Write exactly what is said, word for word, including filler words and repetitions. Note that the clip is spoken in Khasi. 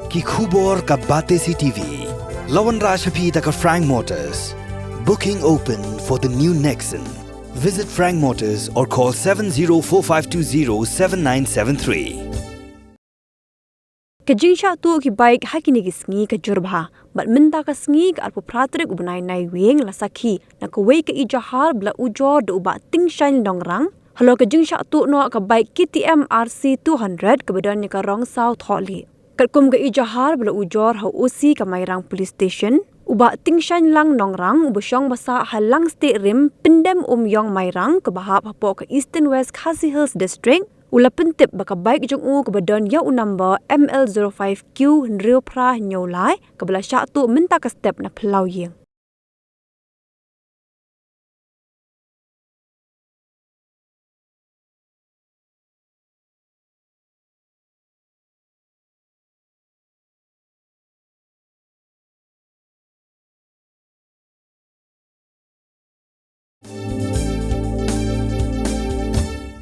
Ki khubor ka Batesi TV la wanrah sha phi da ka Frank Motors. Booking open for the new Nexon. Visit Frank Motors or call seven zero four five two zero seven nine seven three. Ka jingshah tuh ki bike ha kine ki sngi ka jur bha. Bad mynta ka sngi ka arphew phra tarik u bnai Naiwieng la sakhi na kawei ka ejahar ba la ujor da u Bah Tingshain Nongrang halor ka jingshah tuh noh ka bike K T M R C two hundred kaba don ïa ka rong saw thohlieh. Katkum ka ejahar ba la ujor ha u O C ka Mairang Police Station, u Bah Tingshain Lang Nongrang uba shong ba sah ha Langstieh Rim, Pyndem Umïong Mairang kaba hap hapoh ka Eastern West Khasi Hills District, u la pyntip ba ka bike jong u kaba don ïa u number M L zero five Q hynriew phra hynñiew lai kaba la shah tuh mynta ka step na phyllaw ïing.